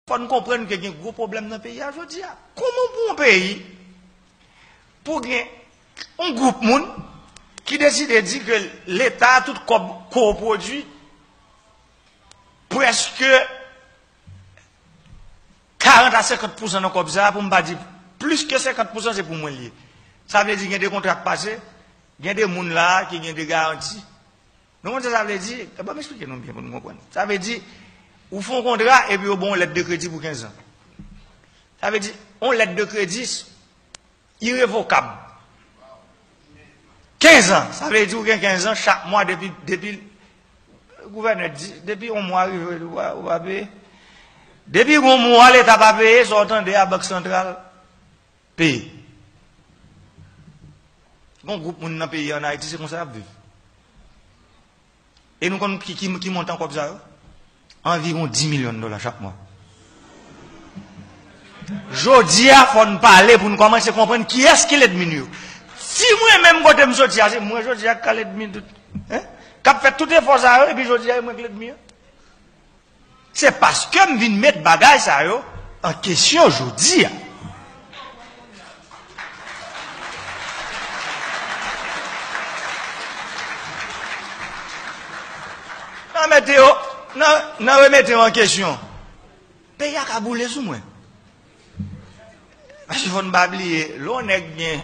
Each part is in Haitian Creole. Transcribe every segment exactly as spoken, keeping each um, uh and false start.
Fò n konprann ke gen gwo pwoblèm nan peyi a jodi a. Kòman pou yon peyi, pou gen yon gwoup moun ki deside di ke Leta, tout kòb ko pwodui, prèske karant a senkant pousan nan kòb sa a, pou m pa di plis ke senkant pousan, se pou mwen l ye. Sa vle di gen de kontra k pase, gen de moun la a ki gen de garanti. Nou konn sa sa vle di? Ban m eksplike nou byen pou nou konprann. Sa vle di, ou fè yon kontra epi yo ba w yon lèt de kredi pou kenz an. Sa vle di, yon lèt de kredi irevokab. Kenz an, sa vle di ou gen kenz an, chak mwa depi, depi gouvènè di, depi yon mwa rive, ou pa, ou pa peye. Depi yon mwa Leta pa peye, sa w tande a Bank Santral peye. Gon gwoup moun nan peyi an Ayiti, se konsa y ap viv. E nou konn ki, ki, ki montan kòb sa yo? Anviwon dis milyon dola chak mwa. Jodi a, fò n pale pou n kòmanse konprann kiyès ki lènmi nou yo. Si mwen menm kote m soti a, se mwen jodi a k ka lènmi tout, hein? K ap fè tout efò sa yo, epi jodi a, e mwen k lènmi an. Se paske m vin met bagay sa yo an kesyon jodi a. Nan mete yo, nan, nan remete yo an kesyon, peyi a ka boule sou mwen. Paske fò n pa bliye, lè yon nèg gen,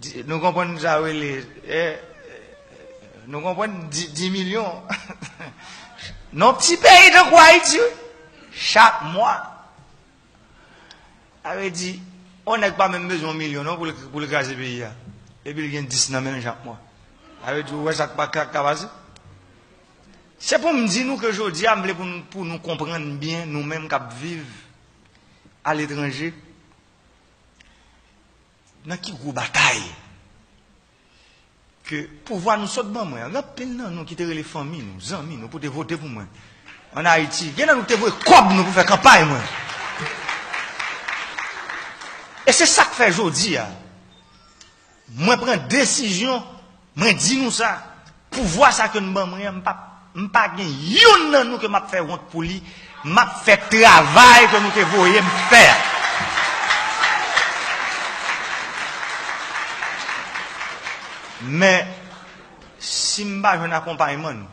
di- nou konprann sa yo rele, eh, nou konprann di- dis milyon. Nan ti peyi tankou Ayiti, wi, chak mwa. Sa vle di, yon nèg pa menm bezwen yon milyon non pou l, pou l kraze peyi a. Epi l gen dis nan men l chak mwa. Sa vle di, ou wè sa k pa ka, ka pase? Se pou m di nou ke jodi a, m vle pou nou, pou nou konprann byen, nou menm k ap viv aletranje, nan ki gwo batay ke pouvwa nou sot ban mwen an. Gen anpil nan nou ki te rele fanmi nou, zanmi nou, pou te vote pou mwen. Ann Ayiti, gen nan nou ki te voye kòb nou pou fè kanpay mwen. E se sa k fè jodi a, mwen pran desizyon, mwen di nou sa, pouvwa sa ke n ban mwen an, m pa, m pa gen youn nan nou ke m ap fè wont pou li, m ap fè travay ke nou te voye m fè a. Men, si m pa jwenn akonpayman nou,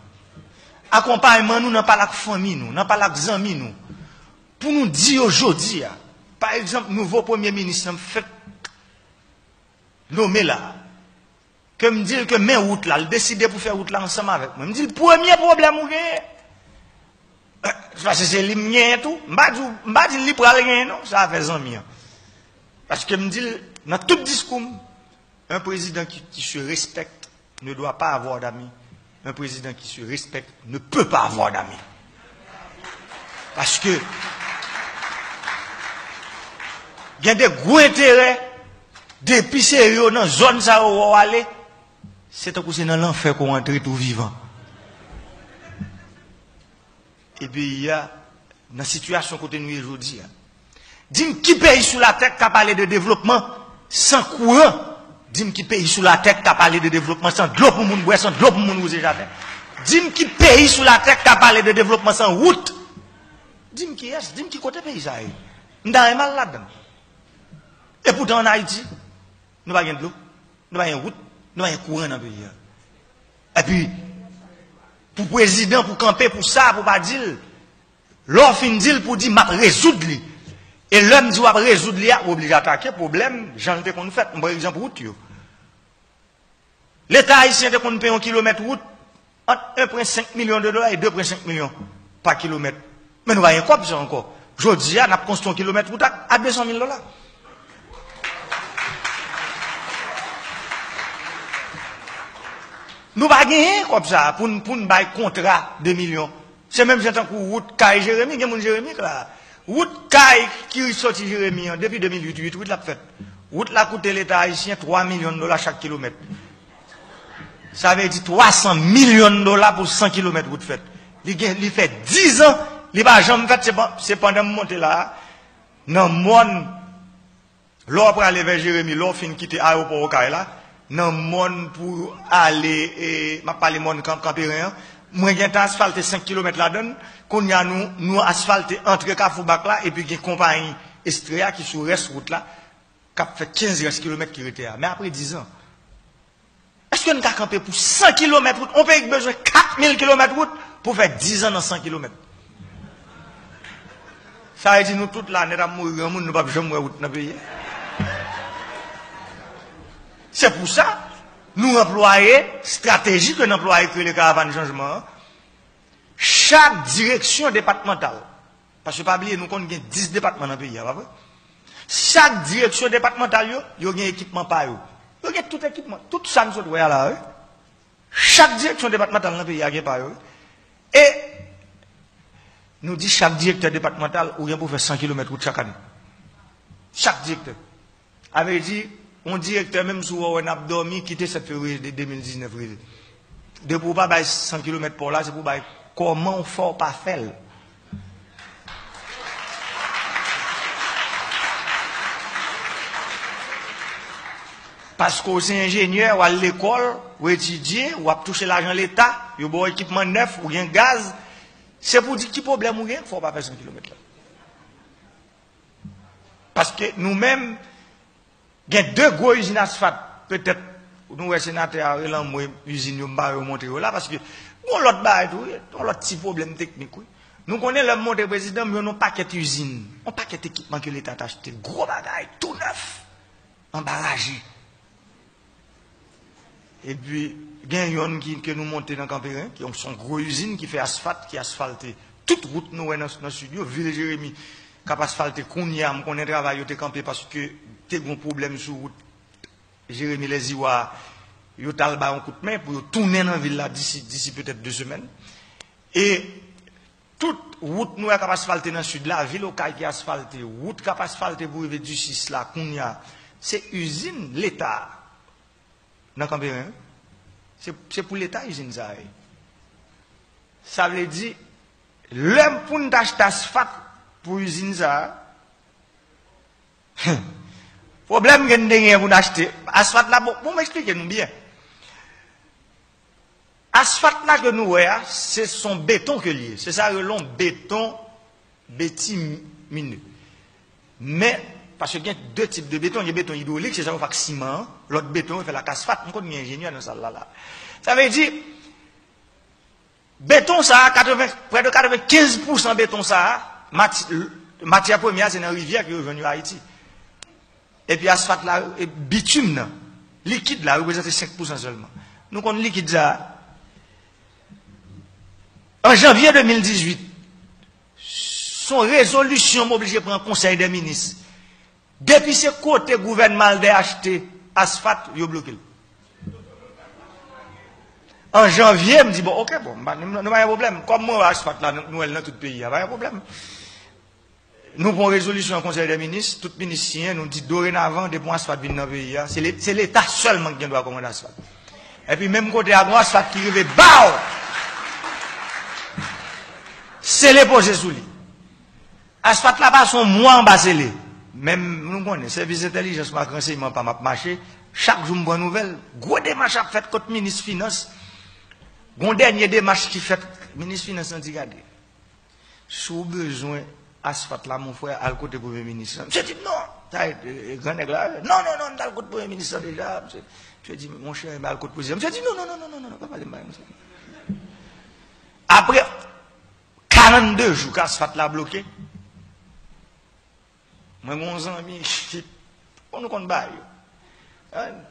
akonpayman nou nan pale ak fanmi nou, nan pale ak zanmi nou, pou nou di yo jodi a, pa egzanp, nouvo premye minis lan fèk nome la, ke m di l ke men wout la, l deside pou fè wout la ansanm avèk mwen. M di l, premye pwoblèm ou genyen, se paske se li m genyen tou. M pa di w, m pa di l li pral genyen non, sa afè zanmi an. Paske m di l, nan tout diskou m, un président qui, qui se respecte ne doit pas avoir d'amis. Un président qui se respecte ne peut pas avoir d'amis. Paske gen de gwo enterè, depi se yo nan zòn sa yo wè w ale, se tankou se nan lanfè ke w antre tou vivan. E peyi a, nan sitiyasyon kote nou ye jodi a. Di m ki peyi sou latè k ka pale de devlopman san kouran? Di m ki peyi sou latè k ka pale de devlopman san dlo pou moun bwè, san dlo pou moun wouze jaden? Di m ki peyi sou latè k ka pale de devlopman san wout? Di m kiyès, di m ki kote peyi sa a ye. M ta renmen al ladan l. E poutan ann Ayiti, nou pa gen dlo, nou pa gen wout, nou pa gen kouran nan peyi a. Epi, pou prezidan, pou kanpe pou sa, pou pa di l, lè w fin di l, pou di, "M ap rezoud li." E lè m di w ap rezoud li a, ou oblije atake pwoblèm, jan l te konn fèt. M pran egzanp wout yo. Leta ayisyen te konn peye yon kilomèt wout ant en pwen senk milyon de dola e de pwen senk milyon pa kilomèt. Men nou pa gen kòb sa ankò. Jodi a, n ap konstwi yon kilomèt wout a, a de san mil dola. Nou pa genyen kòb sa a pou n, pou n bay kontra de milyon. Se menm jan tankou wout kay Jeremi, gen moun Jeremi k la. Wout kay ki soti Jeremi an, depi de mil uit, uit, uit l ap fèt. Wout la koute Leta ayisyen twa milyon dola chak kilomèt. Sa vle di twa san milyon dola pou san kilomèt wout fèt. Li gen, li fè diz an, li pa janm fèt, se pan-, se pandan m monte la a, nan mòn, lè w prale vè Jeremi, lè w fin kite ayewopò Okay la, nan mòn pou ale, e, m ap pale mòn Kan-, Kanperen an, Mwen gentan asfalte senk kilomèt ladan l. Kounye a nou, nou asfalte antre Kafou Bak la, epi gen konpayi Estrella ki sou rès wout la, k ap fè kenz rès kilomèt ki rete a. Men apre diz an, èske n ka kanpe pou san kilomèt wout? On peyi ki bezwen kat mil kilomèt wout pou fè diz an nan san kilomèt. Sa vle di nou tout la nèt ap mouri granmoun, nou p ap janm wè wout nan peyi a. Se pou sa, nou anplwaye estrateji ke n anplwaye k rele Karavàn Chanjman an. Chak direksyon depatmantal, paske pa bliye, nou konn gen dis depatman nan peyi a, pa vre? Chak direksyon depatmantal yo, yo gen ekipman pa yo. Yo gen tout ekipman, tout sa n sot wè a la, wi. Chak direksyon depatmantal nan peyi a gen pa yo, wi. E nou di chak direktè depatmantal, ou gen pou fè san kilomèt wout chak ane. Chak direktè. A vle di, yon direktè, menm si w wè n ap dòmi, kite sèt fevriye de de mil diznèf rive. Depi w pa bay san kilomèt pa w la, se pou w bay kòman w fè w pa fè l. Paske w se enjenyè, w al lekòl, w etidye, w ap touche lajan leta, yo ba w ekipman nèf, ou gen gaz. Se pou di ki pwoblèm ou gen k fè w pa fè san kilomèt la. Paske nou menm, gen de gwo izin asfat, petèt, nou wè senatè a relanmwe izin yo, m pa wè yo montre yo la, paske gon lòt bagay tou, wi, yon lòt ti pwoblèm teknik, wi. Nou konnen lè m monte prezidan, m jwenn yon pakèt izin, yon pakèt ekipman ke leta t achte, gwo bagay, tou nèf, anba raje. Epi, gen yonn ki, ke nou monte nan Kanperen, ki se yon gwo izin ki fè asfat, ki asfalte tout wout nou wè nan, nan sid yo, vil Jeremi, k ap asfalte kounye a, m konnen travay yo te kanpe paske te gen yon pwoblèm sou wout Jeremi Lèziwa, yo t al bay yon kout men pou yo tounen nan vil la disi, disi petèt de semèn. E tout wout nou wè k ap asfalte nan sid la, vil Okay ki asfalte, wout k ap asfalte pou rive Disis la, kounye a, se izin leta nan Kanperen, wi. Se, se pou leta izin sa a ye. Sa vle di, lè pou n t achte asfat pou izin sa a, pwoblèm ke n te genyen pou n achte asfat la, bon, bon, m eksplike nou byen. Asfat la ke nou wè a, se son beton ke l ye. Se sa yo rele yon beton bitimine. Men, paske gen de tip de beton, gen beton idwolik, se sa yo fè ak siman an, lòt beton yo fè l ak asfat. M konn gen enjenyè nan sal la, la. Sa vle di, beton sa a, katreven, prè de katrevenkenz pousan beton sa a, mati-, matyè premyè a, se nan rivyè ke yo jwenn yo Ayiti. Epi asfat la, e bitim nan, likid la, reprezante senk pousan sèlman. Nou konn likid sa a. An janvye de mil dizuit, se yon rezolisyon m oblije pran Konsèy dè Minis. Depi se kote gouvènman Albert achte asfat, yo bloke l. An janvye, m di, bon, oke, bon, m pa, nou, nou pa gen pwoblèm. Kòm mwen wè asfat la, nou, nou wè l nan tout peyi a, pa gen pwoblèm. Nou pran rezolisyon an Konsèy dè Minis, tout minis siyen, nou di dorenavan, depi yon asfat vin nan peyi a, se le-, se Leta sèlman ki gen dwa kòmande asfat. Epi menm kote a, gon asfat ki rive ba w, sele poze sou li. Asfat la pase yon mwa anba sele. Men nou konnen, sèvis entèlijans m ak ransèyman pa m ap mache, chak jou m pran nouvèl. Gwo demach ap fèt kot minis finans. Gon dènye demach ki fèt, minis finans nan di gade. Si w bezwen asfat la, mon frè, al kote premye minis lan. Misye di, non. Sa e, e, e, gran nèg la, non, non, non, m t al kot premye minis lan deja. Misye, misye di, monchè, m al kot prezidan. Misye di, non, non, non, non, non, non, pa pale m bagay konsa. Apre karannde jou ke asfat la bloke, mwen gen yon zanmi, bon, nou konn bagay yo.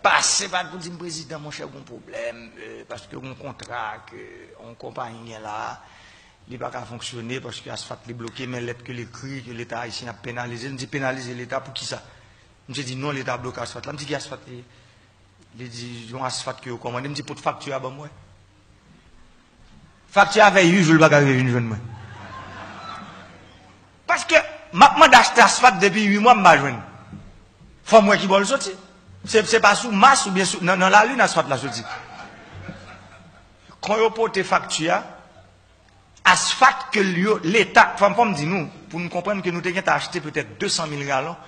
Pase pa pou di m, prezidan, monchè, gon pwoblèm, eh, paske gon kontra ke yon konpayi gen la, li pa ka fonksyone paske asfat li bloke, men lèt ke l ekri ke Leta ayisyen ap penalize l. M di, penalize Leta pou kisa? Misye di, non, Leta bloke asfat la. M di, ki asfat li ye? Li di, yon asfat ke yo kòmande. M di, pot fakti a ban m wè. Fakti a fè uit jou l pa ka rive vin jwenn mwen. Paske m ap mande achte asfat depi uit mwa, m pa jwenn. Fò m wè ki bò l soti. Se, se pa sou Mas oubyen sou, nan, nan lalin asfat la soti. Kan yo pote fakti a, asfat ke l yo, Leta, fò m, fò m di nou, pou nou konprann ke nou te gentan achte petèt de san mil galon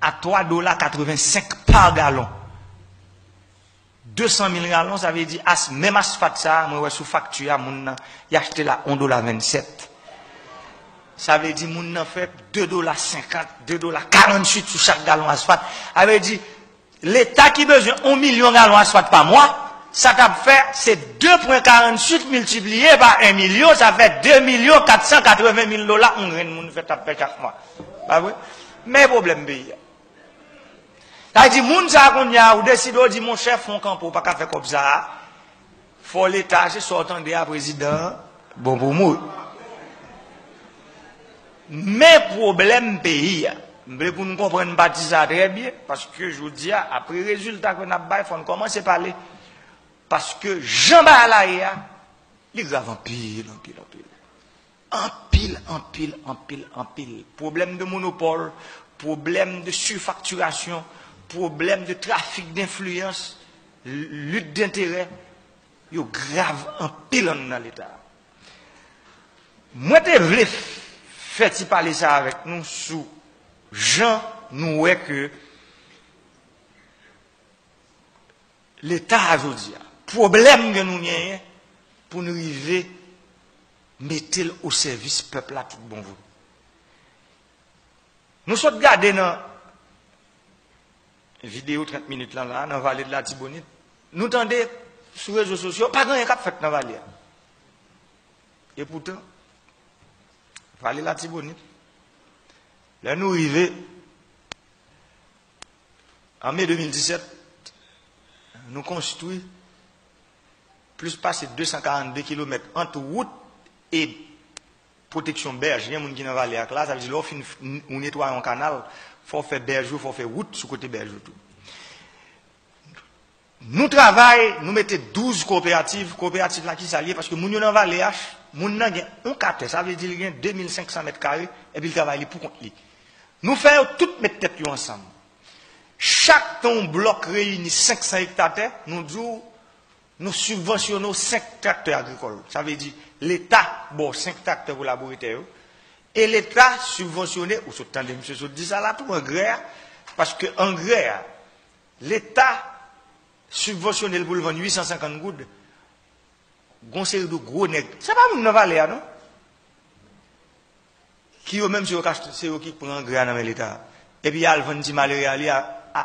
a twa dola katrevensenk pa galon. de san mil galon, sa vle di as, menm asfat sa a, mwen wè sou fakti a, moun nan, y achte l a yon dola vennsèt. Sa vle di moun nan fè de dola senkant, de dola karanntuit sou chak galon asfat. Sa vle di, Leta ki bezwen yon milyon galon asfat pa mwa, sa t ap fè, se de pwen karanntuit miltipliye pa yon milyon, sa fè de milyon kat san katreven mil dola yon grenn moun fè, t ap fè chak mwa. Pa vre? Men pwoblèm peyi a. Sa vle di, moun sa a kounye a, ou deside, ou di, monchè, fè yon kanpe, ou pa ka fè kòb sa a. Fò Leta, se sa w tande a, prezidan an, bon pou mouri. Men pwoblèm peyi a. M vle pou nou konprann pati sa a trè byen, paske jodi a, apre rezilta ke n ap bay, fò n kòmanse pale. Paske jan bagay la ye a, li grav anpil, anpil, anpil. Anpil, anpil, anpil, anpil. Pwoblèm de monopòl, pwoblèm de sifaktirasyon, pwoblèm de trafik denfliyans, lit denterè, yo grav anpil anndan Leta a. Mwen te vle fè ti pale sa avèk nou sou jan nou wè ke Leta a jodi a, pwoblèm ke nou genyen pou n rive mete l o sèvis pèp la tout bon vre. Nou sot gade nan videyo trant minit lan la, nan Vale de Latibonit, nou tande sou rezo sosyo, pa gen anyen k ap fèt nan vale a. Epoutan, Vale Latibonit, lè nou rive an me de mil disèt, nou konstwi plis pase de san karannde kilomèt ant wout e pwoteksyon bèj. Gen moun ki nan vale ak la, sa vle di lè w fin f-, ou netwaye yon kanal, fò w fè bèj ou, fò w fè wout sou kote bèj ou tou. Nou travay, nou mete douz koperativ. Koperativ la, ki sa l ye? Paske moun yo nan vale a, moun nan gen yon katè, sa vle di li gen de mil senk san mèt kare, epi l travay li pou kont li. Nou fè yo tout met tèt yo ansanm. Chak tan yon blòk reyini senk san ekta tè, nou di w, nou sibvansyone w senk traktè agrikòl. Sa vle di, Leta ba w senk traktè pou labouretè yo. E Leta sibvansyone, ou sot tande misye sot di sa la tou, angrè a, paske angrè a, Leta sibvansyone l pou l vann uit san senkant goud. Gon seri de gwo nèg, se pa moun nan vale a, non. Ki yo menm, se yo k achte, se yo ki pran angrè a nan men Leta a. Epi y al vann ti malere a li a, a,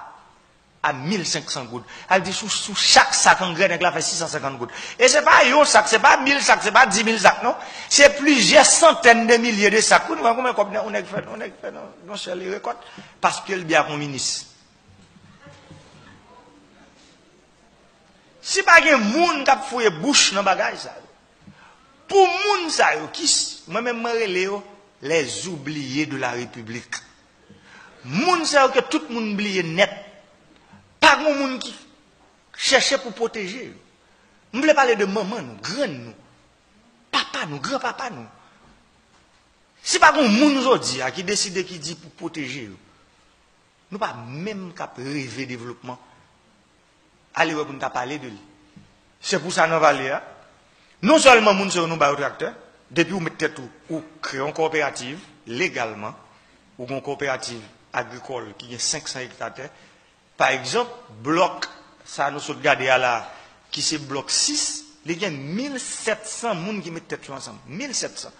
a mil senk san goud. Al di sou, sou chak sak angrè, nèg la fè sis san senkant goud. E se pa yon sak, se pa mil sak, se pa di mil sak, non. Se plizyè santèn de milye de sak. Wi, nou wè konbyen kòb yon nèg fè, yon nèg fè nan, nan sèl rekòt. Paske l byen ak yon minis. Si pa gen moun k ap fouye bouch nan bagay sa yo, pou moun sa yo, ki s-, mwen menm mwen rele yo les oubliés de la République. Moun sa yo ke tout moun bliye nèt. Pa gen moun ki chèche pou pwoteje yo. M vle pale de manman nou, grann nou, papa nou, granpapa nou. Si pa gen moun jodi a ki deside, ki di pou pwoteje yo, nou pa menm k ap reve devlopman. Ale wè pou n ta pale de li. Se pou sa nan vale a, non sèlman moun sa yo nou ba yo traktè, depi ou met tèt ou, ou kreye yon koperativ legalman, ou gen yon koperativ agrikòl ki gen senk san ekta tè, pa egzanp, blòk sa nou sot gade a la, ki se blòk sis, li gen mil sèt san moun ki met tèt yo ansanm. Mil sèt san.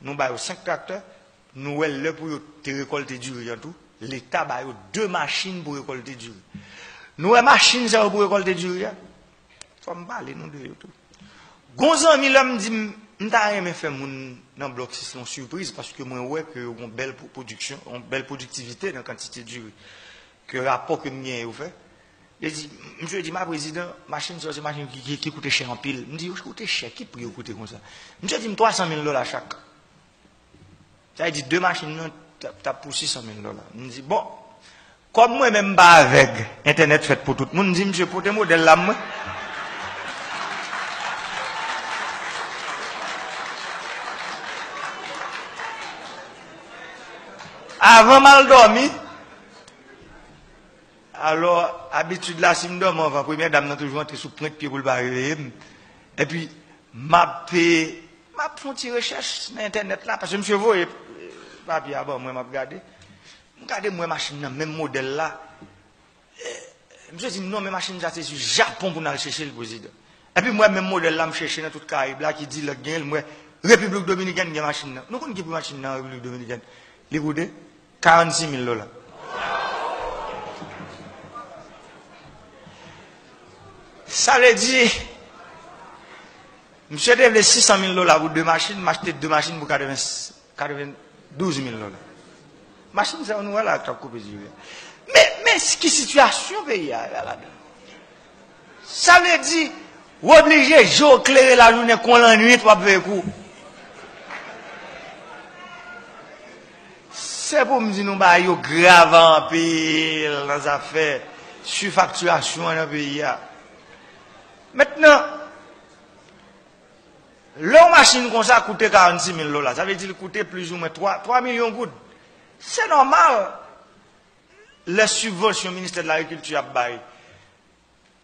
Nou ba yo senk traktè, nou wè lè pou yo te rekòlte diri an tou, Leta ba yo de machin pou rekòlte diri. Nou wè machin sa yo pou rekòlte diri a, fò m pale nou de yo tou. Gon zanmi lè m di m, m ta renmen fè moun nan blòk sis lan yon sipriz, paske mwen wè ke yo gon bèl pwo-, pwodiksyon, yon bèl pwodiktivite nan kantite diri ke rapò ke m genyen yo fè. Li di, misye di, ma prezidan, machin sa yo se machin ki, ki, ki koute chè anpil. M di, yo koute chè, ki pri yo koute konsa? Misye di m twa san mil dola chak. Sa vle di de machin nan t ap, t ap pou sis san mil dola. M di, bon, kòm mwen menm m pa avèg, entènèt fèt pou tout moun, m di, misye, pote modèl la mwen. Avan m al dòmi, alò, abitid la, si m dòmi anvan, premyè dam nan toujou antre sou pwent pye pou l pa reveye m. Epi, m ap, m ap fè yon ti rechèch nan entènèt la, paske misye voye, eh, papye a ban mwen, m ap gade. M gade, m wè machin nan, menm modèl la. Eh, Misye di, "Non, men machin sa se sou Japon pou n al chèche l, prezidan." Epi m wè menm modèl la, m chèche nan tout Karayib la, ki di lè gen l, m wè Repiblik Dominikèn gen machin nan. Nou konn ki pri machin nan Repiblik Dominikèn? Li koute karannsis mil dola. Sa vle di, misye te vle sis san mil dola pou de machin, m achte de machin pou katreven, katrevendouz mil dola. Machin sa yo nou wè la k ap koupe diri a. Men, men ki sitiyasyon peyi a ye la ladan? Sa vle di, w oblije je w klere lajounen kon lannwit w ap veye kou. Se pou m di nou bagay yo grav anpil nan zafè sifaktirasyon an nan peyi a. Mentnan, lè yon machin konsa koute karannsis mil dola, sa vle di li koute plizoumwen twa, twa milyon goud. Se nòmal, lè sibvansyon Ministè de Lagrikilti ap bay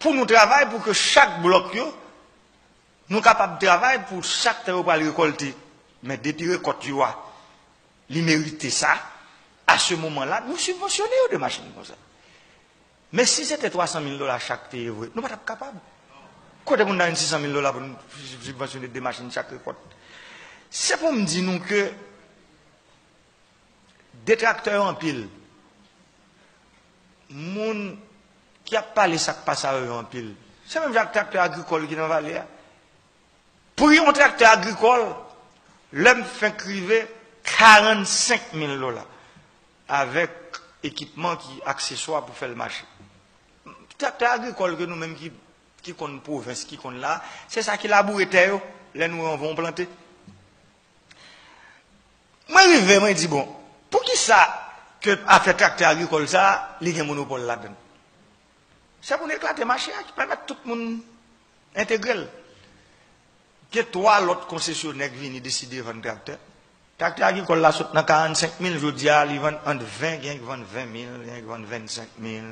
pou nou travay pou ke chak blòk yo, nou kapab travay pou chak tan yo pral rekòlte. Men depi rekòt yo a, li merite sa, a se moman la, nou sibvansyone yo de machin konsa. Men si se te twa san mil dola chak te ye vre, nou pa t ap kapab. Kote pou n ta jwenn sis san mil dola pou n sibvansyone de machin chak rekòt? Se pou m di nou ke detraktè yo anpil. Moun ki ap pale sa k pa sa yo, yo anpil. Se menm jan ak traktè agrikòl ki nan vale a. Pri yon traktè agrikòl, lè m fenk rive, karannsenk mil dola, avèk ekipman ki akseswa pou fè l mache. Traktè agrikòl ke nou menm ki, ki konn pwovens, ki konn la, se sa ki laboure tè yo, lè nou ranvwe yon plante. Mwen rive, mwen di, "Bon, poukisa ke afè traktè agrikòl sa a, li gen monopòl ladan l?" Se pou n eklate mache a ki pèmèt tout moun entegre l. Gen twa lòt konsesyonè k vini deside vann traktè. Traktè agrikòl la sot nan karannsenk mil, jodi a li vann ant ven, gen k vann ven mil, gen k vann vennsenk mil.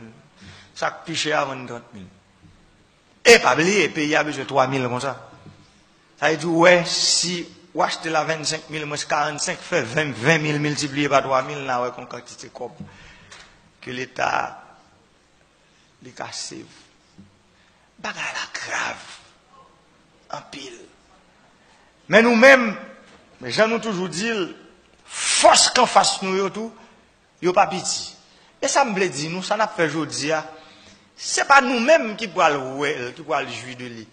Sa k pi chè a vann trant mil. E pa bliye, peyi a bezwen twa mil konsa. Sa vle di, ou wè, si w achte l a vennsenk mil mwens karannsenk, fè ven, ven mil miltipliye pa twa mil, n a wè kon kantite kòb ke Leta li ka save. Bagay la grav anpil. Men nou menm, jan nou toujou di l, fòs k anfas nou yo tou, yo pa piti. E sa m vle di nou, sa n ap fè jodi a, se pa nou menm ki pral wè l, ki pral jwi de li.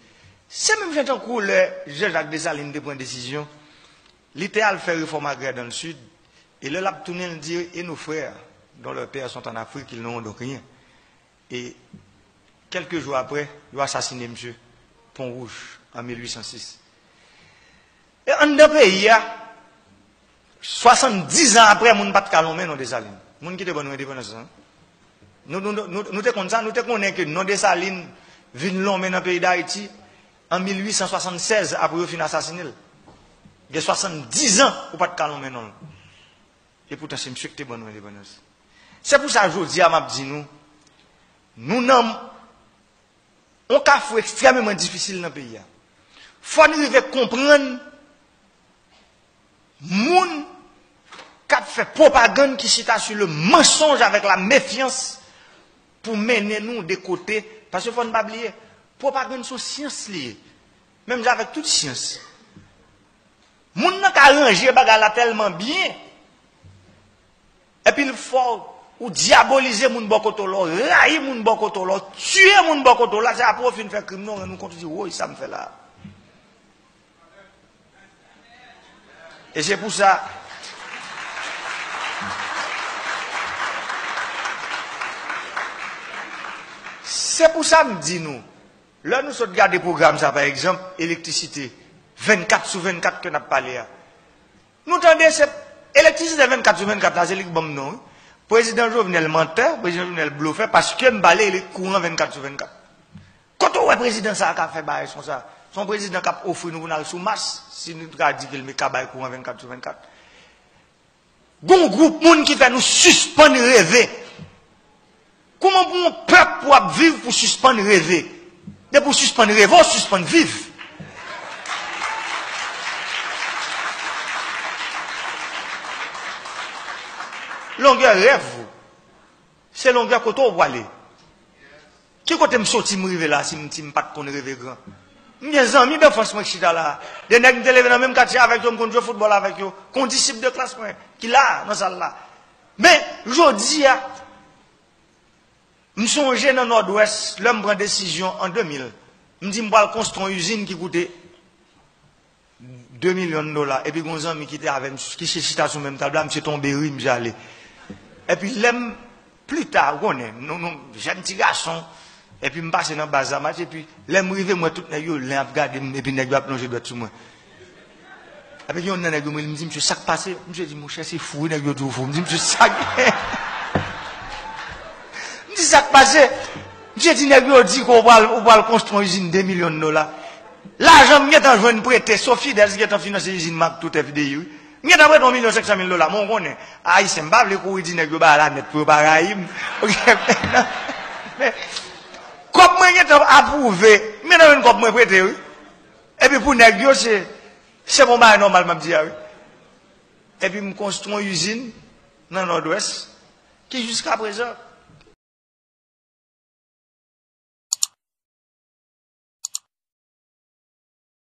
Se menm jan tankou lè Jean-Jacques Dessalines te pran desizyon, li te al fè refòm agrè dans le Sud, e lè l ap tounen, l di, "Et nos frères, dont leurs pères sont en Afrique, ils n'auront donc rien." E kèlke jou apre, yo asasine misye Pon Wouj an mil uit san sis. E anndan peyi a, swasanndiz an apre, moun pa t ka lonmen non Desalin. Moun ki te ban nou endepandans lan. Nou, nou, nou, nou te konn sa, nou te konnen ke non Desalin vin lonmen nan peyi Dayiti an mil uit san swasannsèz, apre yo fin asasine l. Gen swasanndiz an, ou pa t ka lonmen non l. E poutan, se misye ki te ban nou endepandans. Se pou sa, jodi a, m ap di nou, nou nan yon kafou ekstrèmeman difisil nan peyi a. Fò n rive konprann moun k ap fè pwopagann ki chita sou le mansonj avèk la mefyans pou mennen nou de kote. Paske fò n pa bliye, pwopagann se yon syans li ye. Menm jan avèk tout syans. Moun nan ka ranje bagay la tèlman byen, epi l fè w, ou dyabolize moun bò kote w la, w rayi moun bò kote w la, w tiye moun bò kote w la, se apre w fin fè krim nan, w rann ou kont, ou di, "Woy, sa m fè la a." E se pou sa, se pou sa m di nou, lè nou sot gade pwogram sa, pa egzanp, elektrisite, vennkat sou vennkat ke n ap pale a. Nou tande se elektrisite vennkat sou vennkat la, se li k ban m non, wi. Prezidan Jovenel mantè, prezidan Jovenel blofè, paske m pale kouran vennkat sou vennkat. Kote w wè prezidan sa a ka fè bagay konsa? Se yon prezidan k ap ofri nou pou n al sou Mas, si nou ka di ke l ka bay kouran vennkat sou vennkat. Gon gwoup moun ki fè nou sispann reve. Kouman pou yon pèp pou ap viv pou sispann reve? Depi w sispann reve, w sispann viv. Longè rèv ou, se longè kote w prale. Ki kote m soti m rive la si m, si m pa t konn reve gran? M gen zanmi danfans mwen k chita la. De nèg m te leve nan menm katye avèk yo, m konn jwe foutbòl avèk yo. Kondisip de klas mwen ki la nan sal la. Men, jodi a, m sonje nan Nòdwès, lè m pran desizyon an de mil, m di m pral konstwi yon izin ki koute de milyon dola. Epi gen yon zanmi ki te avè m, ki se chita sou menm tab la, misye tonbe ri, misye ale. Epi lè m, pli ta, ou konnen, nou, nou, jèn ti gason, epi m pase nan baz la, match, epi lè m rive, m wè tout nèg yo len ap gade m, epi nèg yo ap lonje dwèt sou mwen. Epi gen yon nan nèg yo, mwen, m di, "Misye, sa k pase?" Misye di, "Monchè, se fou, wi, nèg yo di w fou." M di, "Misye, sa k gen?" M di, "Sa k pase?" Misye di, "Nèg yo di ke w pral, ou pral konstwi yon izin de milyon dola." Lajan m gentan jwenn prete, Sofidèl gentan finanse izin Mak tout F D I, wi. M gentan prete yon milyon senk san mil dola, men w konnen, Ayisyen, m pa vle kouri di nèg yo bagay la nèt pou yo pa rayi m. Men, kòb mwen gentan apwouve, m gentan jwenn kòb mwen prete, wi. Epi pou nèg yo, se, se bon bagay nòmal m ap di a, wi. Epi m konstwi yon izin nan Nòdwès ki jiskaprezan,